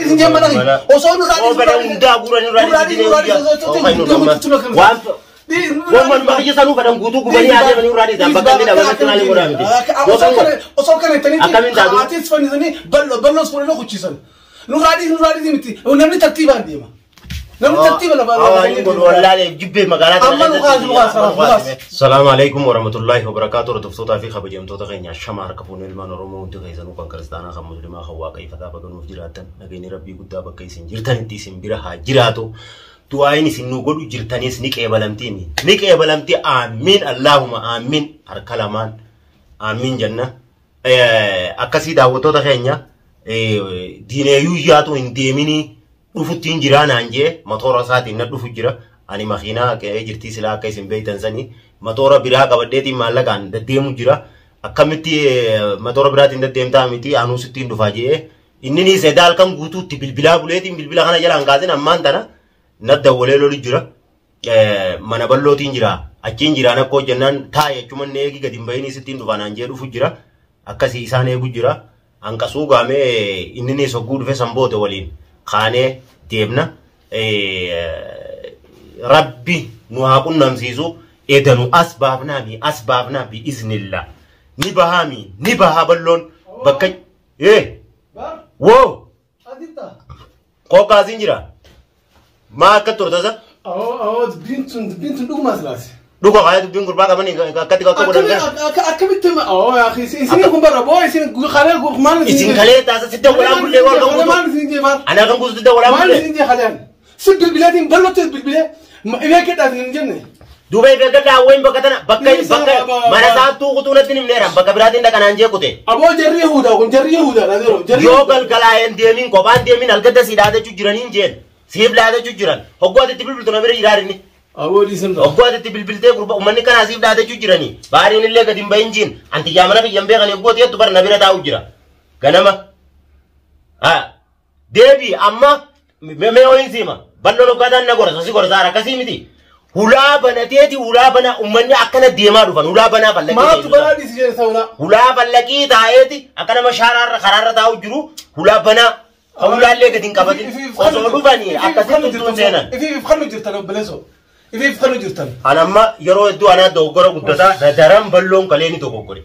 dhiisin jee mana kiyya. Osoo nurraa dhiisin. Oobada hundaa guuranii nurraa dhiisin. Waan Waan bakka sanuu fedhan guutuu gubanii adeemanii nurraa dhiisan bakka inni dhabamatti maal godhaa miti. Osoo kana jettanii Akkamiin taatu? haatis fannisanii bal'oo bal'oos fuudhanii kuchiisan. Nurraa dhiisin nurraa dhiisin miti. Namni tartiibaan deema. Namni tartiiba lafa Waan godhu wallaalee jibbee magaalaa Amma nu kaasi, nu kaasi, nu kaasi. Salaamu alaikum warahmatullahi wabarakaatu. Hordoftoota fi kabajamtoota keenya shama harka fuunee ilmaan Oromoo hundi keessanuu kan kiristaanaa kan musliimaa kan waaqeffataa bakka nuuf jiraattan nageenyi rabbii guddaa bakka isin jirtanitti isin bira haa jiraatu. Du'aayin isin nu godhu jirtanis ni qeebalamtiin ni qeebalamti aamiin Allahumma aamiin harka lamaan aamiin jenna. Akkasii daawwattoota keenya diineeyyuu yaatu hin deeminii dhufuttiin jiraa naan jee matoora isaatiin na dhufu jira. Ani makiinaa qe'ee jirtii silaa akka isin beektan sanii matoora biraa qabadheetiin maallaqaan deddeemu jira. Akkamitti matoora biraatiin deddeemtaa miti anuu sittiin dhufaa jee inni ni sedaa halkan guutuutti bilbilaa buleetiin bilbila kana jalaan kaasin ammaan tana na dawwalee lolu jira. Mana bal'ootiin jira. Achiin jiraan akka hojjennaan taa'e achuman eegi gadi hin bahinii sittiin dhufaa naan jee dhufu jira. Akkasii isaan eegu jira. Hanqasuu gaamee inni ni sogguu dhufe san booda waliin kaanee deemna. Rabbi nu haa qunnamsiisu edanu as baafnaami as baafnaa bi iznillah. Ni bahaami ni bahaa bal'oon bakka woo qooqaasiin jira. Maa akka turtasa? Awoo dubbiin tun dubbiin tun dhugumaa silaasi. Dhuga kaaya dubbiin gurbaa qabanii akkatti akka godhan kana. Akkamitti awoo isin kun bara boo isin kalee maal Isin kalee taasa sitti walaan bullee waan kan maal guutu. isin jee maal Anaa kan guutu sitti walaan maal bullee. isin jee kaleen si bilbileetiin bal'ootti bilbilee ibee kedhaatiin hin jenne. Duuba egaa daawween bakka tana bakka Ni bakka sababa. mana saattuu kutuu natti himneera bakka biraatiin dhaqanaan jee kute. Aboo jarri Yahudaa kun jarri Yahudaa dha yeroo jarri Yoo galgalaa'een deemin kophaan deemin algadda sii dhaadachuu jiraniin jeen siif dhaadachuu jiran hoggoo ati itti bilbiltu na bira jiraa inni. Aboo dhiisin dha. Hoggoo ati itti bilbiltee gurba uummanni kanaa siif dhaadachuu jiranii baariin illee gadi hin bahin jiin anti jaamana kiyyan beekan hoggoo ati jettu bar na bira taa'u jira. Ganama. Deebii amma mee ho'iin siima bal'oon hoggaataan na gorsa si gorsa akkasii miti. Hulaa banateeti hulaa bana uummanni akkana deemaa dhufan hulaa banaa fallaqii. Maaltu banaa dhiisi jee sauna. Hulaa fallaqii taa'eeti akka nama shaaraarra karaarra taa'u jiru hulaa banaa kan hulaallee gadi hin qabatin osoo dhufanii akkasitti tuttuun seenan. Ifiif kanu jirtan obboleessoo. Ifiif kanu jirtan. An amma yeroo hedduu anaa dogoggora guddataa na daran bal'oon kalee ni dogoggore.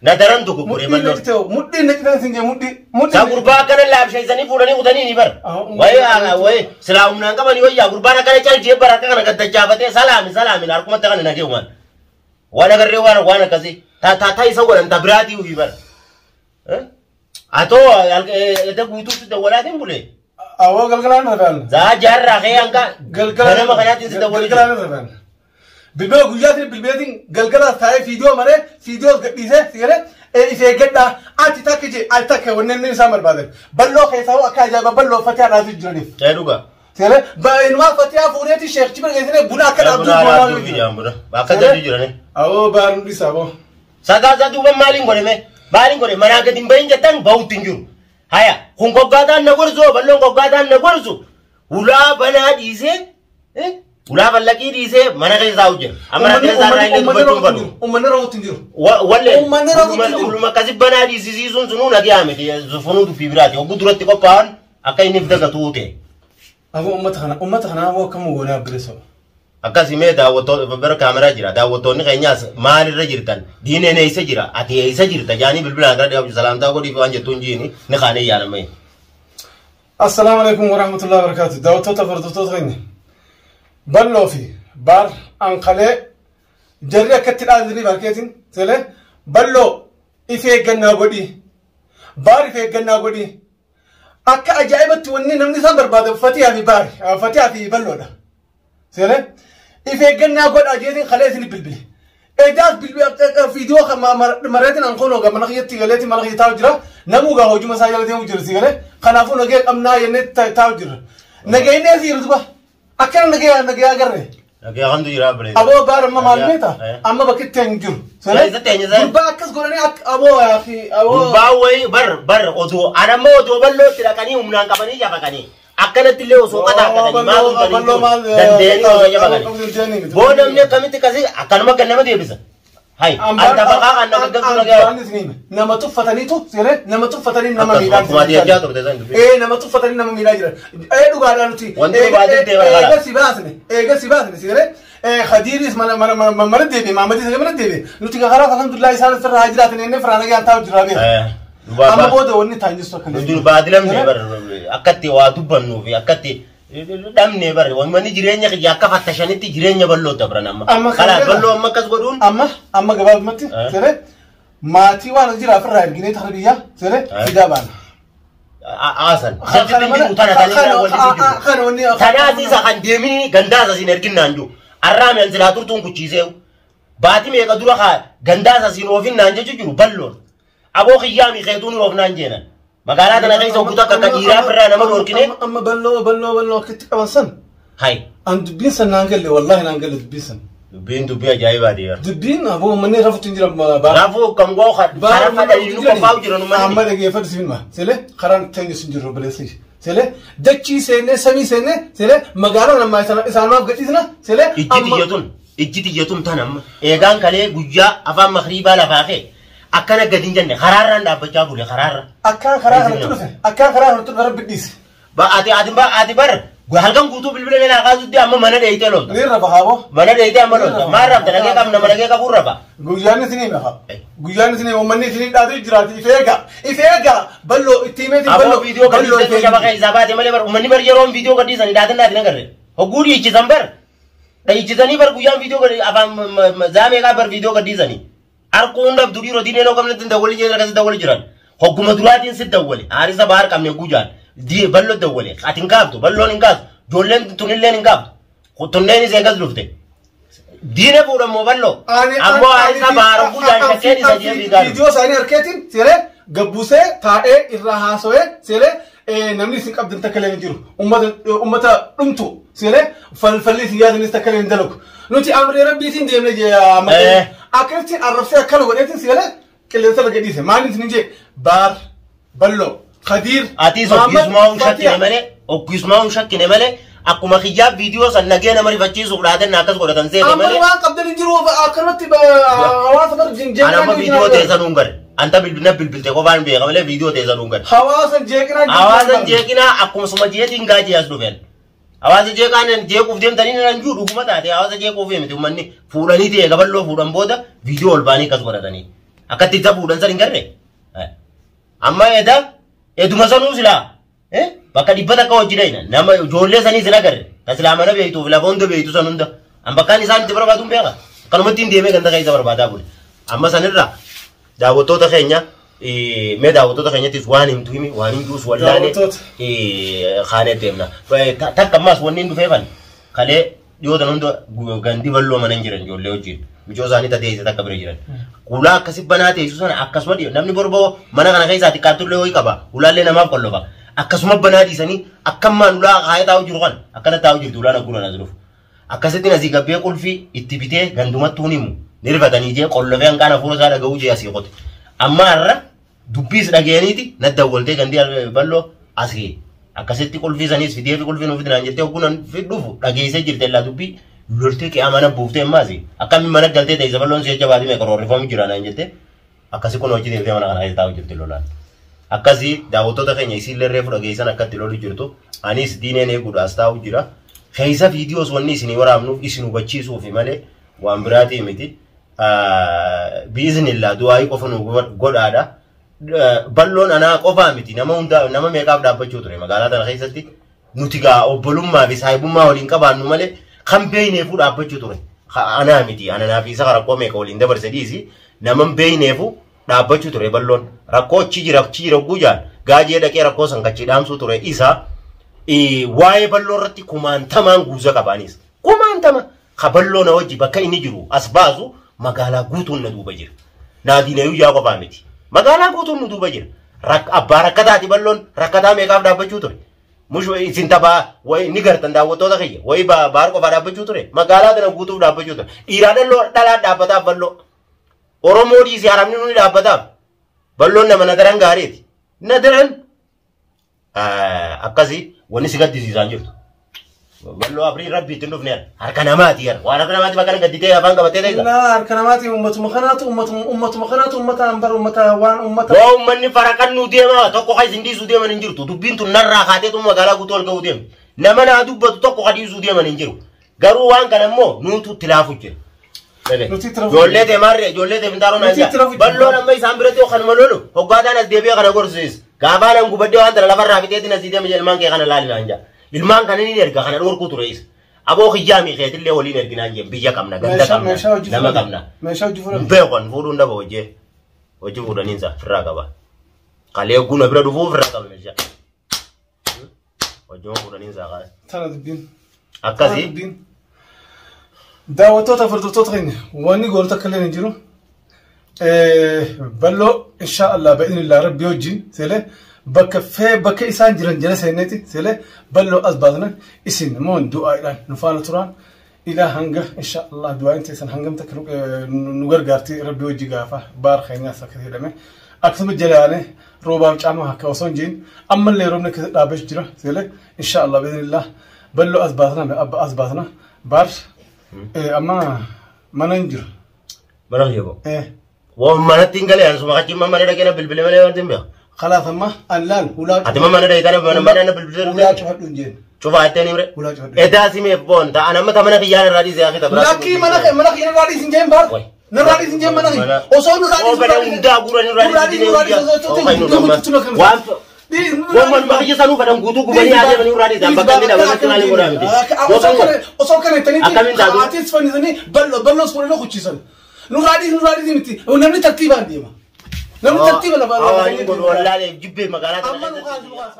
Na daran dogoggore Mudhii bal'oon. naqite hoo mudhii naqite sin jee mudhii mudhii. Sa gurbaa akkana laabsheessanii fuudhanii kutanii ni bara. Wayi wayi silaa humnaan qabanii wayyaa gurbaan akkana caljee bara akka kana gaddachaafatee salaami salaami harkumatti kana nagee waan. Waan agarree waan waan akkasii ta ta ta isa godhan ta biraatii ofii bara. Atoo edda guutuutti dawwalaatiin bulee. Awoo galgalaan rafaan. Zaa jaarraa kee hanga ganama kanaatiin si dawwalee jira. Galgalaan rafaan. Bilbila guyyaatiin bilbileetiin galgala taa'ee fiidiyoo maree fiidiyoo gadhiisee sigalee if eeggadhaa ati takka jee ati takka wanneen inni isaan barbaadan. Bal'oo keessaa hoo akka ajaa'iba bal'oo fatii haadhaatu jiraniif. Ee dhugaa. Sigalee inumaa fatiyaa fuudheeti sheekchi bira geessine buna akka dhaabduu Buna goonaa dhaabduu jira buna. Akka jajju jirani. Awoo baaruu dhiisaa boo. Sagaa duuba maaliin godhe mee? Maaliin godhe manaa gadi hin bahin jettan bahutti hin jiru. Haya kun koggaataan na gorsu bal'oon koggaataan na gorsu hulaa banaa dhiisee hulaa fallaqii dhiisee mana keessa taa'u jira. Amma mana keessa irraa illee dubbachuu hin fadhu. Uummanni raawwatu hin jiru. Wallee Uummanni raawwatu hin jiru. huluma akkasi banaa dhiisisiisuun sunuu nagee miti funuu dubbii biraati. Hogguu duratti qophaa'an akka inni dagatuu ta'e. Aboo uummata kana aboo akkam goonee abbileessoo. Akkasii mee daawwattoota bara kaameraa jira daawwattoonni keenyaas maalirra jirtan diineen eessa jira ati eessa jirta jaanii bilbilaan gara dhiyaatu salaamtaa godhiif waan jettuun jiini ni kaanee yaalamee. Assalaamu alaikum warahmatullahi wabarakatuh. Daawwattoota hordoftoota keenya. Bal'oo fi baar anqalee jarri akkatti dhaadanii barkeetiin selee bal'oo if eeggannaa godhi. Baar if eeggannaa godhi. Akka ajaa'ibatti wanni namni isaan barbaadu fatiyaa fi baari fatiyaa fi bal'oodha. Selee if eeggannaa godhaa jeetiin kalee isin bilbile. Edaas bilbile fiidiyoo mareetiin ankoon hoogaa mana kiyyatti galeetiin mana kiyya taa'u jira. Namuu gaa hojuma isaa jala deemu jira si galee. Kanaafuu nagee qabnaa jennee taa'u jira. Nageenyi asii jirtu ba. Akkana nagee nagee agarre. Nagee kamtu jira abbilee. Aboo baar amma maal beekta? Amma bakki itti hin jiru. Eessatti eenyu isaa? Gurbaa akkas godhanii akka aboo aboo. Gurbaa wayii bar bar odoo anammoo odoo bal'ootti dhaqanii humnaan qabanii jafaqanii akkanatti illee osoo qataaqatanii maal Bal'oo maal dandeenii osoo jafaqanii. Boo namni akkamitti akkasii akkanuma kan nama deebisa. Hai, anta baqaa kan nama gaggabdu nagaa. Nama tuffataniitu siree nama tuffatanii nama miidhaa Akkuma ajjaa turte san dubbii. Ee nama tuffatanii nama miidhaa jiran. Ee dhugaadhaa nuti. Wanti nu baadil ta'e barbaada. Eega si baasne eega si baasne siree Khadiiris mana mana mana mana deebi'e Mahamadis mana deebi'e nuti karaa alhamdulillah isaan sirraa haa jiraatan inni firaa nagaan taa'u jira beeku. Amma booda wanni taa'in jirtu akka Nuti baadilamne bar akkatti waa dubbannuu fi akkatti dhabne bar wanni jireenya kiyya akka fattashanitti jireenya bal'oo dabran amma. Amma kan Kanaaf jedhan- bal'oo amma akkas godhuun Amma amma gabaabumatti siree maatii waan jira ofirraa erginee ta'a biyyaa siree fidaa baana. Aasan. Jalli jiru tana tana walitti jiru. Kana wanni Tanaas isa kan deemini gandaas asiin erginnaan jiru. Arraame an silaa turtuun kuchiiseewu. Baati meeqa dura kaa gandaas asiin oofinnaan jechu jiru bal'oon. Aboo kiyyaami keetuun oofnaan jeenan. Magaalaa tana keessa hogguutu akka akka dhiiraa firraa nama dhorkine. Amma bal'oo bal'oo bal'oo akkitti qaban san. Hai. An dubbiin san naan galle wallaahi naan galle dubbiin san. Dubbiin dubbii ajaa'ibaati yaa. Dubbiin aboo manni rafuutti hin jiran baa. Raafuu kam goo karaa fadhanii nu qophaa'u jiran Amma uummanni. dhageeffatu si filma. Sele karaan teenya sun jiru obboleessa ishee. Sele dachii seennee samii seennee sele magaalaa namaa isaanumaaf gadhiisna sele. Ijji tiyyatun ijji tiyyatun tan amma. Eegaan kalee guyyaa afaan makriibaa lafaa kee akkana gadi hin jenne karaarraan dhaabbachaa bule karaarra. Akkaan karaa kanatti dhufe akkaan karaa kanatti dhufe rabbi dhiise. Ba ati ati ba ati bar halkan guutuu bilbila meelaa kaasutti amma mana dheeyitee lolta. Ni rafa haaboo. Mana dheeyitee amma lolta. Maal rafta nagee qabna mana nagee qabuun rafa. Guyyaan isinii nafa. Guyyaan isinii uummanni isinii dhaatee jiraati. If eega. If eega. Bal'oo itti himeetiin Aboo bal'oo. viidiyoo gadhiisan shabaka isaa baate malee bar uummanni bar yeroon viidiyoo gadhiisan dhaatin agarre. Hogguu dhiichisan bar. Dhiichisanii bar guyyaan viidiyoo gadhi afaan zaameeqaa bar viidiyoo gadhiisanii. Harkuun dhabdu dhiiroo diinee noo qabnetti dawwali jedhan akkasii dawwali jiran. Hogguma duraatiin si dawwale. Haarisa baar qabne guujaan. Bal'oo dawwale. Ati hin kaaftu bal'oon hin kaastu. Ijoolleen tunilleen hin kaaftu. Tunneenis eegas dhufte. Diine fuudhan moo bal'oo? Ammoo haarisa baar guujaan shakkeen isa jee fiigaa. Viidiyoo isaanii harkeetiin seeree gabbusee taa'ee irraa haasawee seeree namni isin qabdan takka illee hin jiru. Uummata dhumtu seeree falfalli isin yaadanis takka illee hin dalagu. Nuti amree rabbiitiin deemne jee akkasitti arrabsee akkana godheetiin seeree qilleensa laga dhiise. Maaliin isin jee baar bal'oo Khadiir. Atis okkisumaa hin shakkine malee akkuma kiyyaa viidiyoo san nagee nama rifachiisuuf dhaaten akkas godhatan seete Amma malee. waan qabdan hin jiru akkanumatti hawaasa bar Ani amma viidiyoo teessan hin gare. Anta bilbila bilbilte qofaan beeka malee viidiyoo teessan hin gare. Hawaasa jeeqinaa Hawaasa jeeqinaa akkuma suma jeetiin gaajee as dhufeen. Hawaasa jeeqaan jeequuf deemtanii nan jiru dhuguma taate hawaasa jeequuf miti uummanni fuudhanii ta'e gaballoo fuudhan booda viidiyoo ol baanii akkas godhatanii. Akkatti isa fuudhan san hin garre. Amma edaa eduma sanuu silaa bakka dhibba takka hojii dhayna nama ijoollee sanii sin agarre ta silaa mana beektuuf lafa hunda beektu san hunda an bakkaan isaan itti barbaadu hin beeka akkanumatti hin deemee ganda keessa barbaadaa bule amma sanirra daawwattoota keenya mee daawwattoota keenyattis waan himtu himi waan hin jiruus wallaane kaanee deemna takka ammaas wanni hin dhufeefan kalee dhiyootan hunda gandi bal'oo mana hin jiran ijoollee wajjin mijoo isaanii tateessee takka bira jiran. Ulaa akkasi banaa teessu sana akkasuma dhiyo namni borboo mana kana keessaa xiqqaattullee ho'i qaba ulaallee namaaf qollofa akkasuma banaa dhiisanii akkammaan ulaa kaayee taa'u jiru kan akkana taa'u jirtu ulaan agguran as dhufu. Akkasittiin asii gabbee qulfii itti bitee gandumattuu himu ni rifatanii jee qollofee hanqaan hafuura isaa dhaga'uu jee asii qote. Amma har'a dubbiis dhaga'aniiti na dawwaltee gandii bal'oo asii akkasitti qulfii saniis fidee fi qulfii nuuf fidinaan jettee hoggunan dhufu dhageessee jirte illaa dubbii loltee qe'aa mana buuftee ammaas akkamiin mana galtee ta'e bal'oon si jabaatee meeqa roorrifamu jira naan jettee akkasi kun hojii deemtee mana kana keessa taa'u jirti lolaan. Akkasii daawwattoota keenya isiillee reefu dhageessan akkatti lolu jirtu anis diineen eeguudhaas taa'u jira. Keessa viidiyoos wanni isinii waraabnuuf isin hubachiisuufi malee waan biraatii miti. Biiznillaa du'aayii qofa nu godhaadha. Bal'oon anaa qofaa miti nama hundaa nama meeqaaf dhaabbachuu ture magaalaa tana keessatti nuti gaa obbolummaa fi saahibummaa waliin qabaannu malee kan beeyneefuu dhaabbachuu ture. Anaa miti ananaa fi isa rakkoo meeqa waliin dabarse dhiisi nama beeyneefuu dhaabbachuu ture bal'oon rakkoo achi jira achi jira guyyaan gaajee dhaqee rakkoo san kachi dhaamsuu ture isa waa'ee bal'oo irratti kumaantamaan guuza qabaanis kumaantama ka bal'oo na wajji bakka inni jiru as baasu magaalaa guutuun na duuba jira. Naadiinayuu yaa qofaa miti. Magaalaa guutuun nu duuba jira. Abbaa rakkataati bal'oon rakkataa meeqaaf dhaabbachuu ture. Mush isin taphaa wayi ni gartan daawwattoota kiyya wayi baar qofaa dhaabbachuu ture. Magaalaa tana guutuuf dhaabbachuu ture. Dhiiraa dhalaa dhaabbataaf bal'oo. Oromoo dhiisee haramni nuni dhaabbataaf. Bal'oon nama na daran gaariiti. Na daran akkasii wanni si gaddisiisaan jirtu. Balloo abrii rabbi ittiin dhufne harka namaati yar. Waan harka namaati bakka gadditee afaan qabatee ta'e. Laa harka namaati uummatuma kanaatu uummatuma kanaatu uummataan bara uummata waan uummata. Waa uummanni faraqan nu deema tokko kan isin dhiisuu deeman hin jirtu. Dubbiin tun narraa kaateetu magaalaa guutuu ol ga'uu deema. Nama naa dubbatu tokko kan dhiisuu deeman hin jiru. Garuu waan kana immoo nuutu itti laafu jira. Ijoollee teemaarree ijoollee teemintaaroon ajaa. Balloon amma isaan biratti kanuma lolu hoggaataan as deebi'ee kana gorsiis. Gaafaan an gubaddee waan tana lafarraa fixeetiin asii deema ilmaan kee kana laalinaan jaa. Ilmaan kana ni erga kana dhorkuu ture isa. Aboo kiyyaamii keetillee waliin erginaan jeen biyya qabna ganda qabna nama qabna. Meeshaa hojii fuudhan. Beekan fuudhuun dhaba hojii. Hojii fuudhaniinsa firraa qaba. Kalee guna bira dhufuu firraa qaba meeshaa. Hojii fuudhaniinsa kaase. Tana dubbiin. Akkasii. Daawwattoota hordoftoota keenya wanni goolota akka illee hin jiru. Balloo insha Allah ba'inillah rabbi wajjin seelee bakka fee bakka isaan jiran jala seenneeti seelee balloo as baasna isin immoo du'aadhaan nu faana turaan ilaa hanga insha Allah du'aan teessan hangam takka nu gargaarti rabbi wajji gaafa baar keenyaas akka jedhame akkasuma jalaane roobaaf caamaa akka osoo hin jiin ammallee roobni keessa dhaabbachuu jira seelee insha Allah ba'inillah balloo as baasna abba as baasna baar amma mana hin jiru. Mana hin jiru. Waan manatti hin galee ansuma qachiin mana dhaqee bilbilee malee wanti hin beeku. خلاص ما الان ولا Ati mana dhaqee kana mana bilbilee ولا تفدون جين Cufaa ittiin himre. ولا تفدون Edaa simeef boonta ana amma mana kiyyaan irraa dhiisee akita biraa. لكن منك نرادي سنجين بار نرادي سنجين منك وصول نرادي Oo bada hundaa guuran irraa dhiisee. Waan Waan makiyya sanuu fadhan guutuu gubanii adeemanii irraa dhiisan bakka inni dhabamatti maali godhaa miti. osoo kana ittanitti Akkamiin taatu? haatis fannisanii bal'oo fuudhanii kuchiisan. Nurraadii nurraadii miti namni tartiibaan deema. Namni tartiiba lafa Waan godhu wallaalee jibbee magaalaa Amma nu kaasu nu kaasu.